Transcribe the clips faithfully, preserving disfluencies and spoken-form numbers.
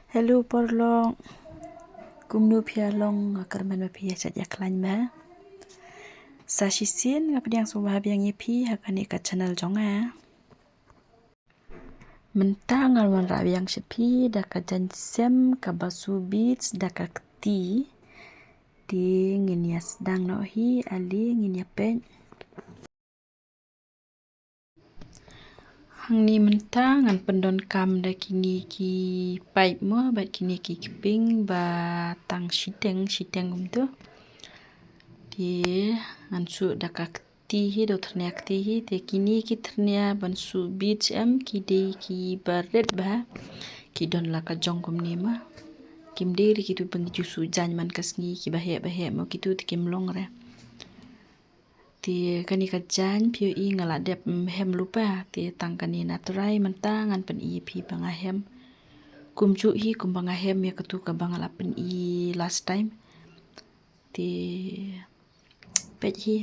Hello paralok. Kumno phi ïa long, nga kyrmen ba phi ïa shait ïa khlaiñ ba. Sa shisien nga pdiang sngewbha biang ïa phi ha kane ka channel jong nga. Mynta ngan wanrah biang sha phi da ka jaiñ sem kaba shu beads da ka kti. Te ngin ïa sdang noh hi, ale ngin ïa peit. Hangne mynta ngan pyndonkam da kine ki paip mo, bad kine ki kpieng ba tang shiteng, shiteng kumto. Te ngan shu da ka kti hi, da u thyrnia kti hi, te kine ki thyrnia ban shu beads em, ki dei kiba rit bha, ki don la ka jong kumne mo. Kim dei ri kitu ba ngi ju shu jaiñ man ka sngi, kiba heh ba heh mo kitu te kim long re. Te kane ka jaiñ phi ïohi nga la dep, mm, hem lypa, te tang kane na trai mynta ngan pyni ïa phi ba nga hem. Kumjuh hi kumba nga hem ïa katu kaba nga la pyni last time. Te peit hi.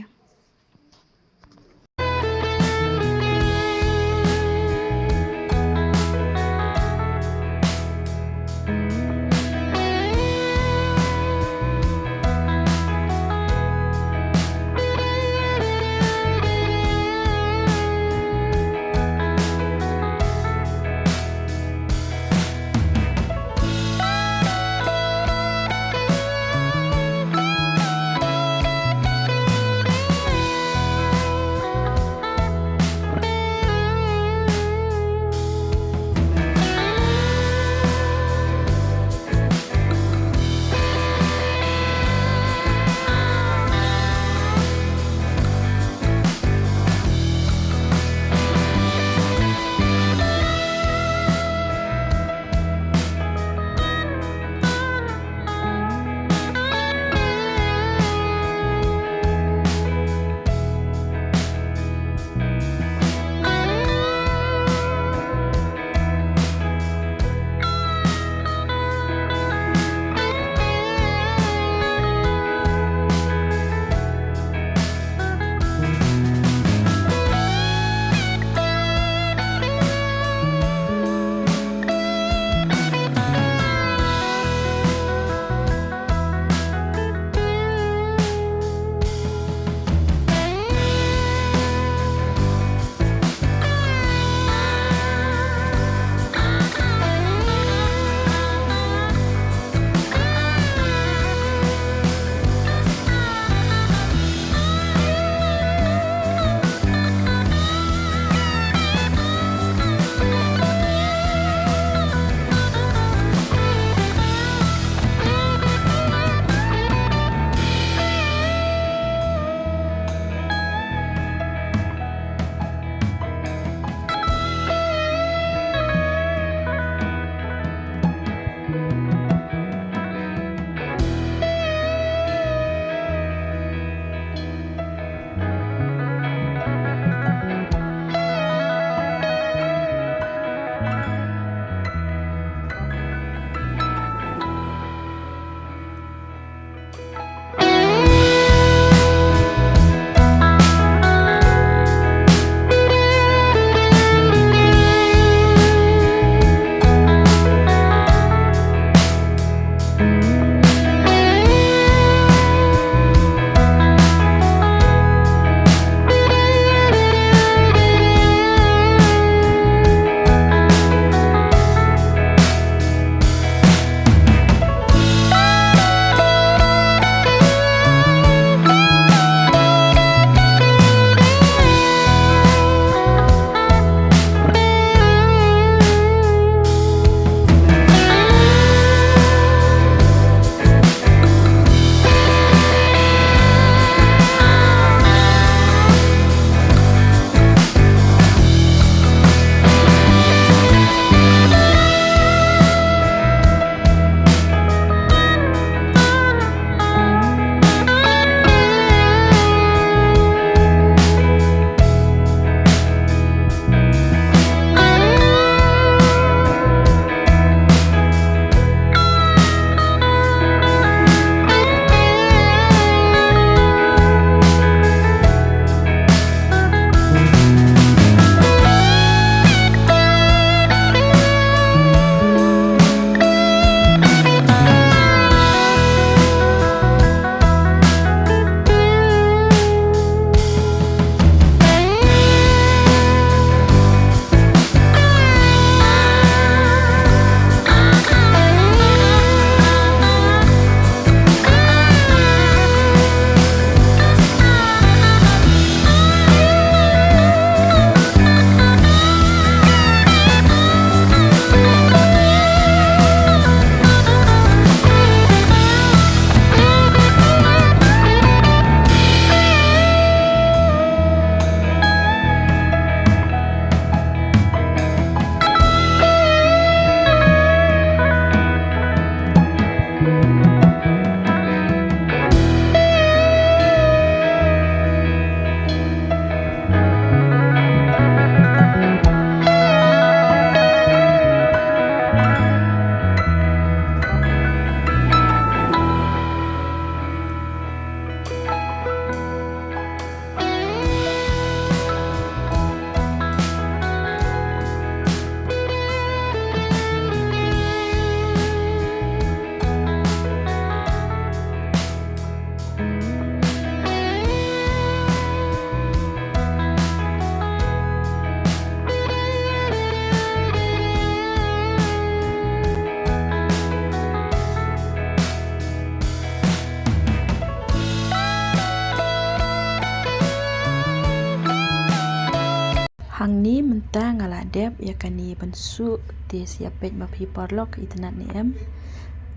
Hangne mynta nga la dep ïa kane ban suh, te sa ïa peit ma phi paralok itynnad ne em.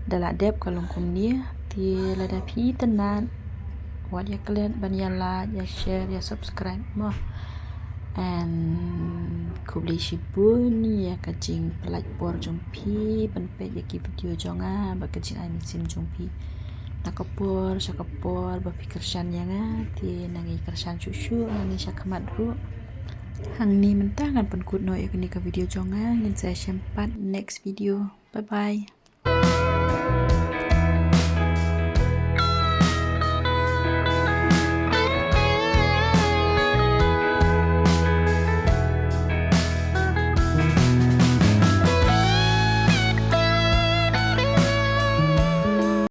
Da la dep ka long kumne, te lada phi itynnad, wat ïa klet ban ïa like, ïa share, ïa subscribe mo. And khublei shibun ïa ka jingpynlut por jong phi ban peit ïa ki video jong nga bad ka jingai mynsiem jong phi. Na ka por sha ka por ba phi kyrshan ïa nga, te nang ïa kyrshan shuh shuh nangne sha khmat ruh. Hangne mynta ngan pynkut noh ïa kane ka video jong nga, ngin sa ïashem pat next video. Bye bye.